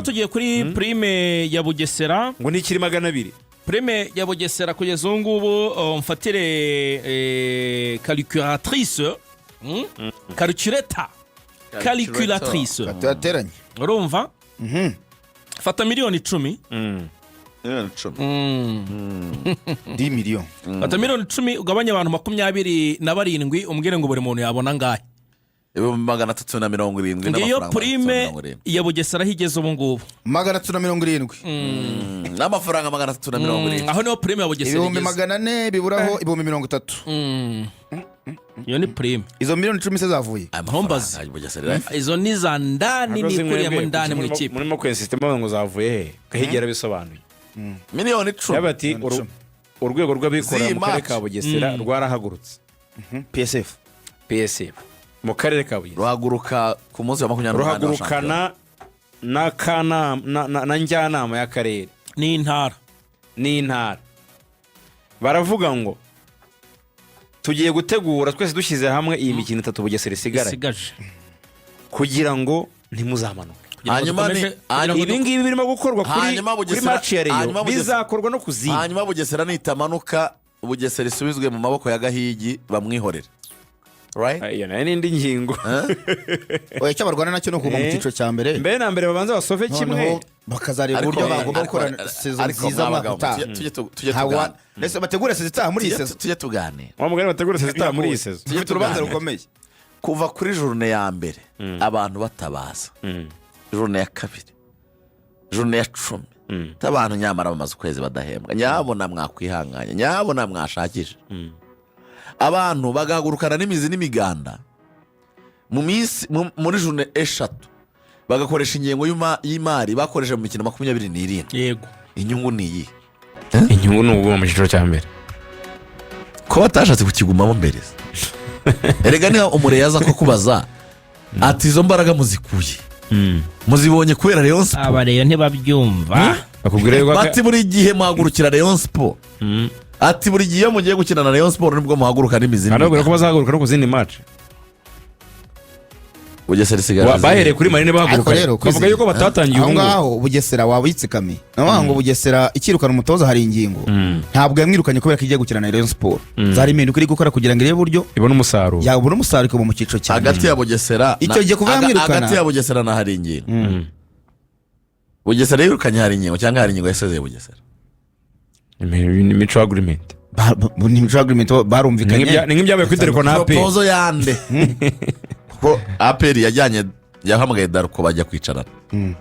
Tugiye kuri prime ya Bugesera. Ngo ni ikiri 200. Prime ya Bugesera kugeza ubu ngubu, mfatire calculatrice, Calculator, calculatrice. Tuyateranye. Urumva, fata miliyoni 10. Miliyoni 10. 10 miliyoni. Fata miliyoni 10 ugabanye abantu 27, umbwire ngo buri muntu yabona angahe? 370,000. Ngiyo N'amafaranga prime 370. ya Bugesera aho igeze ubu ngubu. 370. N'amafaranga 370. Aho niho prime ya Bugesera ibihumbi igeze. 400 biburaho 30,000. Iyo ni prime. Izo miliyoni 10 se zavuye? Aya Ntumbaze. mafaranga Bugesera irayafite. Izo ni za ndani, nikuriyemo ndani mu ikipe. Murimo kwensisitema ngo zavuye he? Gahigera bisobanuye. Miliyoni 10. Yaba ati urwego rw'abikorera Z'iyi mu karere match. ka Bugesera rwarahagurutse. PSF. PSF mu karere ka Bugesera. Ruhaguruka ku munsi wa 28 wa shampiyona. Ruhagurukana n'akanama na njyanama y'akarere n'intara. N'intara. Baravuga ngo tugiye gutegura twese dushyize hamwe iyi mikino itatu Bugesera isigaranye isigaje kugira ngo ntimuzamanuke. Kugira ngo Hanyuma kugira ngo Ibi ngibi birimo gukorwa kuri Hanyuma kuri match ya Rayon bizakorwa no ku zindi. Hanyuma Bugesera nitamanuka, Bugesera isubizwe mu maboko ya Gahigi, bamwihorere, right? Iyo nayo ni indi ngingo. Oya, icyo barwana nacyo ni ukuguma mu cyiciro cya mbere. Mbere na mbere babanza basove kimwe. Noneho bakazareba Ariko- uburyo bagomba gukora saison ariko nziza mwabagabo, umwaka utaha. tujye Ntabwo tuganira. Mbese bategure saison itaha muri iyi saison. Tujye tuganira. Wa mugani, bategura saison itaha muri iyi saison. Tujye Dufite urubanza tuganira. rukomeye. Kuva kuri journée ya mbere abantu batabaza, journée ya kabiri, journée ya 10, abantu nyamara bamaze ukwezi badahembwa. Nyabona mwakwihanganya, nyabona mwashakisha. Abantu bagahagurukana n'imizi n'imiganda mu minsi muri journée 3, bagakoresha ingengo y'imari bakoresheje mu mikino 27. Inyungu ni iyi? Inyungu ni ukuguma mu cyiciro cya mbere. Ko batashatse kukigumamo mbere se? Erega niba umureyo aza kukubaza ati: "Izo mbaraga muzikuye, muzibonye kubera Rayon Sport?" Aba rero ntibabyumva. Bakubwira yuko Bati: "Buri gihe muhagurukira Rayon Sport." Ati: "Buri gihe iyo mugiye gukina na Rayon Sport nibwo muhaguruka n'imizi Banababwira ko n'imiganda." bazahaguruka no ku zindi match. Bugesera isigaje Bahereye kuri Marine bahaguruka. Ariko rero Bavuga yuko batatangiye aho ubu ngubu. ngaho Bugesera waba uyitsikamiye. Navuga ngo Bugesera ikirukana umutoza hari ingingo, ntabwo yamwirukanye kubera ko igiye gukina na Rayon Sport. Zari impinduka iri gukora kugira ngo irebe uburyo ibone umusaruro. yabona umusaruro ikaba mu cyiciro cya mbere. Hagati ya Bugesera Icyo gihe kuva yamwirukana- Hagati ya Bugesera na hari ingingo, Bugesera yirukanye hari ingingo cyangwa hari ingingo yasezeye Bugesera? Ni mutual agreement. Ni mutual agreement, barumvikanye. Ni nk'ibyabaye kuri Dereko na APR. Proposal yande? Kuko APR yajyanye, yahamagaye Darko bajya kwicarana,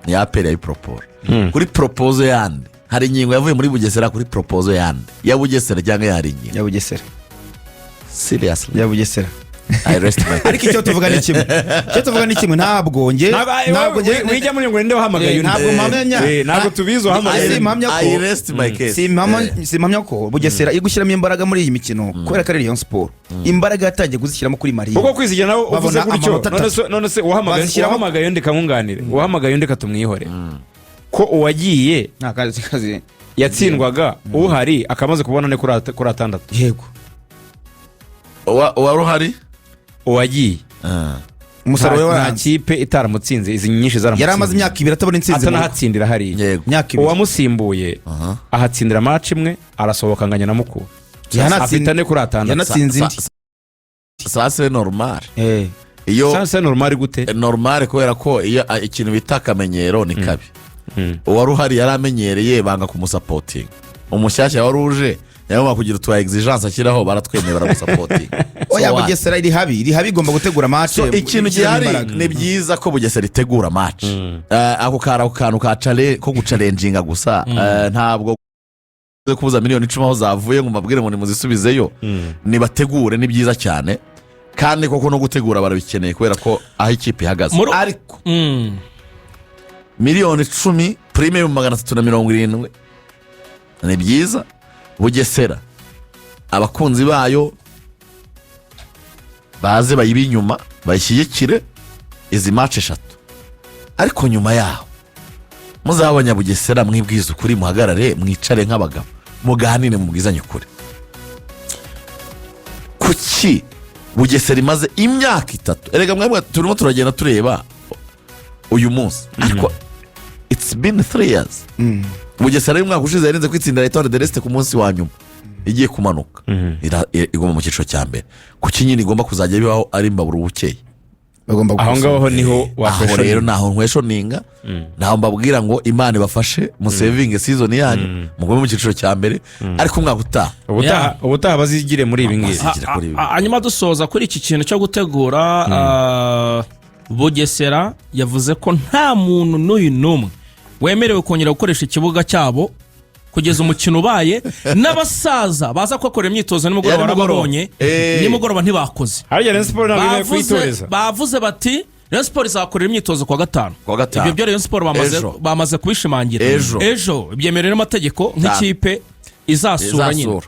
ni APR yabiporopora. Kuri proposal yande hari ingingo yavuye muri Bugesera? Kuri proposal yande, ya Bugesera cyangwa ya hari ingingo? Ya Bugesera. Seriously? Ya Bugesera. I rest my case. Ariko icyo tuvuga ni kimwe, icyo tuvuga ni kimwe, ntabwo nge ntabwo nge Wijya muri ngo ninde wahamagaye undi. Ntabwo mpamya. Ntabwo tubizi uwahamagaye Si undi. mpamya ko I rest my case. Simpamya ko Bugesera iri gushyiramo imbaraga muri iyi mikino kubera ko ari Rayon Sport. Imbaraga yatangiye kuzishyiramo kuri Marine. Kuko kwizigira nawe uvuze Babona gutyo amanota none atatu. se uwahamagaye Bazishyiramo- uwahamagaye undi kamwunganire, uwahamagaye undi katumwihore, ko uwagiye Nta kazi. yatsindwaga, uhari akamaze kubona ane kuri atandatu. Yego. Uwari uhari. Uwagiye Umusaruro we nta waranze. kipe itaramutsinze, izi nyinshi zaramutsinze. Yari amaze imyaka 2 atabona intsinzi mu rugo. Atanahatsindira hariya. Imyaka 2. Uwamusimbuye ahatsindira match imwe, arasohoka anganya na Mukura, afite 4 kuri 6. Yanatsinze indi. Ça c'est normal. Iyo Ça c'est normal gute? Normal kubera ko iyo ikintu bita akamenyero ni kabi. Uwari uhari yari amenyereye, banga kumusapotinga. Umushyashya wari uje yagomba kugira utu exigence ashyiraho, baratwemeye, baramusapotinga. Oya. So what? Bugesera iri habi, iri habi, igomba gutegura match. So, ikintu ishyiramo gihari, imbaraga. ni byiza ko Bugesera itegura match. Ako kari ako kantu ka ko gucalenjinga gusa. Ntabwo kubuza miliyoni 10 aho zavuye ngo mbabwire ngo nimuzisubizeyo. Nibategure, ni byiza cyane, kandi koko no gutegura barabikeneye kubera ko aho ikipe ihagaze. Ariko miliyoni 10, prime 370,000, ni byiza. Bugesera abakunzi bayo baze bayibe inyuma, bayishyigikire izi match eshatu. Ariko nyuma yaho muzaba abanyabugesera, mwibwize ukuri, muhagarare, mwicare nk'abagabo, muganire, mubwizanye ukuri. Kuki Bugesera imaze imyaka 3? Erega mwebwe turimo turagenda tureba uyu munsi, ariko it's It's been 3 years. Bugesera y'umwaka ushize yarinze kwitsindira Etoile de l'Est ku munsi wa nyuma igiye kumanuka, iguma mu cyiciro cya mbere. Kuki nyine igomba kuzajya bibaho ari imbabura ubukeye? Bagomba Aho gukosora. ngaho niho Aho rero naho nquestioninga, naho mbabwira ngo Imana ibafashe musavinge season yanyu, mugume mu cyiciro cya mbere, ariko umwaka utaha Ubutaha bazigire muri ibi ngibi. Bazigira kuri ibi. Hanyuma dusoza kuri iki kintu cyo gutegura, Bugesera yavuze ko nta muntu n'uyu n'umwe wemerewe kongera gukoresha ikibuga cyabo kugeza umukino ubaye. N'abasaza baza kuhakorera imyitozo nimugoroba Ya, nimugoroba. barababonye nimugoroba ntibakoze. Harya Rayon Sport ntabwo yemerewe Bavuze kuyitoreza. Bavuze bati Rayon Sport izakorera imyitozo kuwa gatanu. Kuwa gatanu. Ibyo byo Rayon Sport bamaze Ejo. bamaze kubishimangira. Ejo. Ejo byemerewe n'amategeko nk'ikipe izasura nyine. Izasura.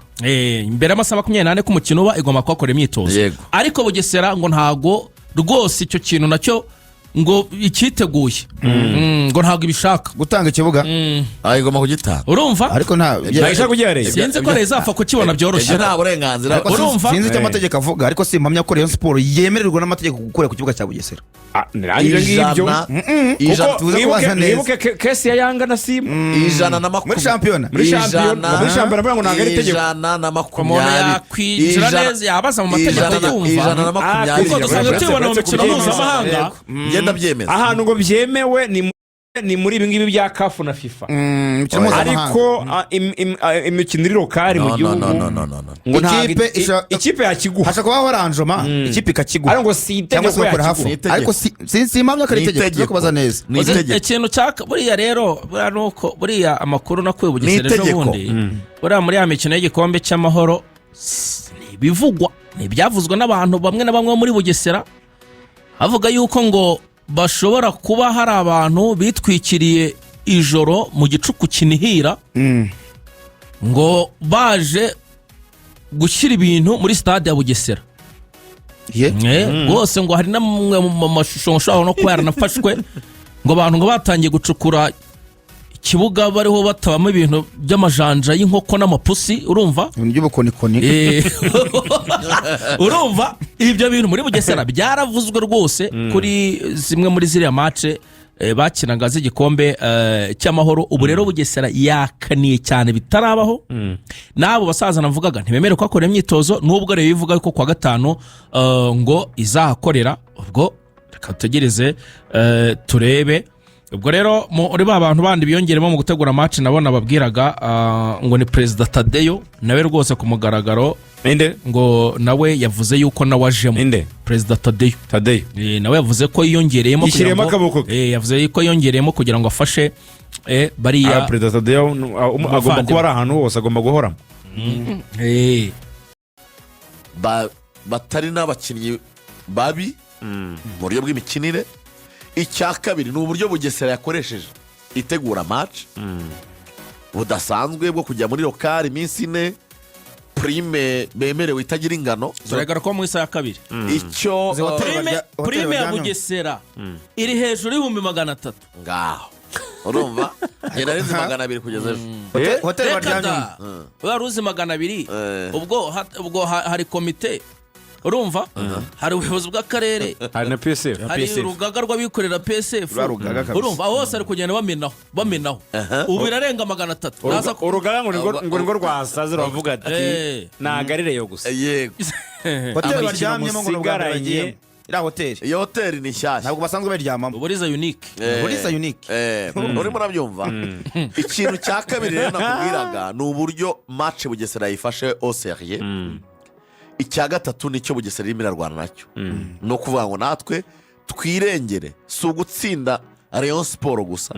Mbere y'amasaha 24 ko umukino uba igomba kuhakorera imyitozo. Ariko Bugesera ngo ntago rwose icyo kintu nacyo ngo icyiteguye, ngo ntabwo ibishaka. Gutanga ikibuga? Ah, igomba kugitanga. Urumva? Ariko nta Ntabwo ishaka kugihara. Sinzi ko rero izapfa kukibona byoroshye. Ibyo nta burenganzira. Ariko Urumva? sinzi icyo amategeko avuga, ariko simpamya ko Rayon Sport yemererwa n'amategeko gukorera ku kibuga cya Bugesera. Ah, ibyo ngibyo. Ijana, Kuko ijana, Tuze kubaza neza. mwibuke case ya Yanga na Simba. ijana na Muri makumyabiri. shampiyona. Muri shampiyona, muri shampiyona bavuga ngo ntabwo ari itegeko. Ijana na Umuntu makumyabiri. yakwinjira neza, yabaza mu mategeko akumva. Ijana na makumyabiri. Kuko dusanzwe tubibona mu Uretse mikino kubyemeza. mpuzamahanga. Ngenda byemeza. Ahantu ngo byemewe ni muri ibi ngibi bya CAF na FIFA. Imikino mpuzamahanga. Ariko imikino iri local mu No, no, gihugu no, no, no, no, no. ngo ntabwo Ikipe ikipe yakiguha. Hashobora kubaho arrangement, ikipe ikakiguha Ariko ngo si cyangwa se itegeko bakora hafi. yakiguha. Ni itegeko. Ariko simpamya ko ari Ni itegeko, tuze itegeko. kubaza neza. Ni Uzi, itegeko. ikintu cya buriya rero, buriya nuko buriya amakuru nakuye Bugesera Ni ejo itegeko. bundi, buriya muri ya mikino y'igikombe cy'amahoro, ni ibivugwa, ni ibyavuzwe n'abantu bamwe na bamwe bo muri Bugesera, bavuga yuko ngo bashobora kuba hari abantu bitwikiriye ijoro mu gicuku kinihira ngo baje gushyira ibintu muri stade ya Bugesera. Ye? Rwose ngo hari n'amwe mu mashusho ushobora no kuba yaranafashwe, ngo abantu ngo batangiye gucukura ikibuga bariho batabamo ibintu by'amajanja y'inkoko n'amapusi, urumva? Ibintu by'ubukonikoni. Urumva ibyo bintu muri Bugesera byaravuzwe rwose kuri zimwe muri ziriya match bakinaga z'igikombe cy'amahoro. Ubu rero Bugesera yakaniye cyane bitarabaho. N'abo basaza navugaga ntibemerewe kuhakorera imyitozo, nubwo rero ivuga ko kuwa gatanu ngo izahakorera. Ubwo reka dutegereze turebe. Ubwo rero muri ba bantu bandi biyongeremo mu gutegura match nabo nababwiraga, ngo ni Perezida Tadeyo nawe rwose ku mugaragaro Inde? ngo nawe yavuze yuko nawe ajemo. Inde? Perezida Tadeyo. Tadeyo. Nawe yavuze ko yiyongereyemo kugira Yishyiriyemo akaboko ke. Yavuze ko yiyongereyemo kugira ngo afashe bariya Perezida Tadeyo agomba Umuvandimwe. kuba ari ahantu hose, agomba guhoramo. Batari n'abakinnyi babi mu buryo bw'imikinire. Icya kabiri ni uburyo Bugesera yakoresheje itegura match budasanzwe bwo kujya muri local iminsi 4, prime bemerewe itagira ingano. Turagara ko mu isaha ya kabiri Icyo Izi hoteli prime hoteli prime ya baryamyemo. Bugesera iri hejuru y'300,000. Ngaho urumva njye narenze 200 kugeza ejo. Hoteli Reka baryamyemo. da, wari uzi 200? Eh. Ubwo hari komite, urumva, hari ubuyobozi bw'akarere, Hari na PSF. hari urugaga rw'abikorera, PSF. Rwa rugaga kabisa. Urumva aho hose ari kugenda bamenaho bamenaho, ubu birarenga 300. Naza Urugaga ngo nirwo rwasaze ruravuga ati nagarireyo gusa. Yego. Hoteli Imikino baryamyemo ngo ni ubwa mbere musigaranye. bagiyemo, iriya hoteli Iyo hoteli ni nshyashya. Ntabwo basanzwe baryamamo. Uburiza Unique. Buriza Unique. Urimo urabyumva. Ikintu cya kabiri rero nakubwiraga ni uburyo match Bugesera yifashe au sérieux. Icya gatatu nicyo Bugesera irimo irarwana nacyo, ni ukuvuga ngo natwe twirengere, si ugutsinda Rayon Sport gusa.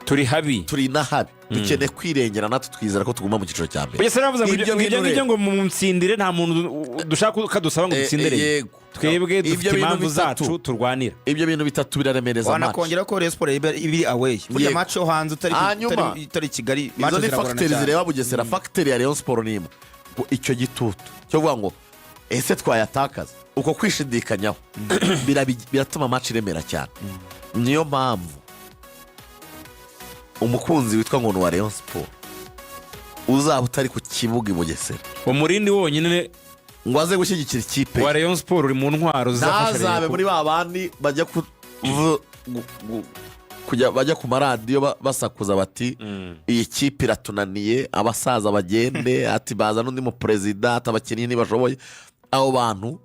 Turi habi. Turi na habi, dukeneye kwirengera natwe twizera ko tuguma mu cyiciro cya mbere. Bugesera bavuze ngo Ibyo ibyo bintu ngibyo rero. ngo munsindire, nta muntu dushaka ko kadusaba ngo dutsindire. Yego. Twebwe Ibyo dufite bintu impamvu bitatu. zacu turwanira. Ibyo bintu bitatu biraremereza match. Wanakongera ko Rayon Sport iba iri away burya, Yego. match yo hanze utari Hanyuma, utari Kigali, match izo ni ziragorana facteur cyane. zireba Bugesera. Facteur ya Rayon Sport ni imwe. Ngo icyo gitutu cyo kuvuga ngo ese twayatakaza, uko kwishidikanyaho biratuma match iremera cyane. Niyo mpamvu umukunzi witwa ngo ni uwa Rayon Sport uzaba utari ku kibuga i Bugesera Umurindi wonyine ngo aze gushyigikira ikipe wa Rayon Sport uri mu ntwaro zizafasha ntazabe Rayon muri ba bandi bajya Kujya bajya ku maradiyo basakuza bati: "Iyi kipe iratunaniye, abasaza bagende," ati: "Baza n'undi muperezida," ati: "Abakinnyi ntibashoboye." Abo bantu,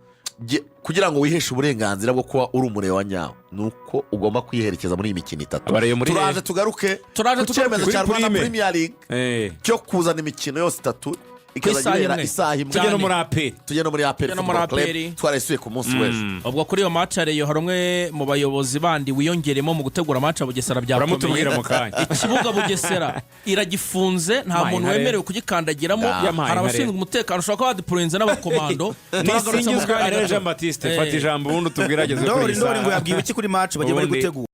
kugira ngo wiheshe uburenganzira bwo kuba uri umureba wa nyawo, ni uko ugomba kwiherekeza muri iyi mikino itatu. Abareba muri Turaje tugaruke Turaje ku tugaruke cyemezo kuri cya Rwanda Prime. Premier League cyo kuzana imikino yose itatu ikazajya Isaha ibera imwe. isaha imwe. Tujye no muri APR. Tujye no muri APR Tujye no muri Football Club. APR. Twarayisuye ku munsi w'ejo. Ubwo kuri iyo match ya Rayon, hari umwe mu bayobozi bandi wiyongeremo mu gutegura match ya Bugesera. Uramutubwira Byakomeye. mu kanya. Ikibuga Bugesera iragifunze, nta Yampaye muntu nka rero. wemerewe kugikandagiramo. Yampaye Hari nka abashinzwe rero. umutekano, ushobora kuba badeporinze n'abakomando. Turagarutse mu Nisingizwe kanya Alain gato. Jean Baptiste, fata ijambo ubundi utubwire ageze kuri Ndori iyi Ndori ngo saha. yabwiwe iki kuri match bagiye bari Ubundi gutegura?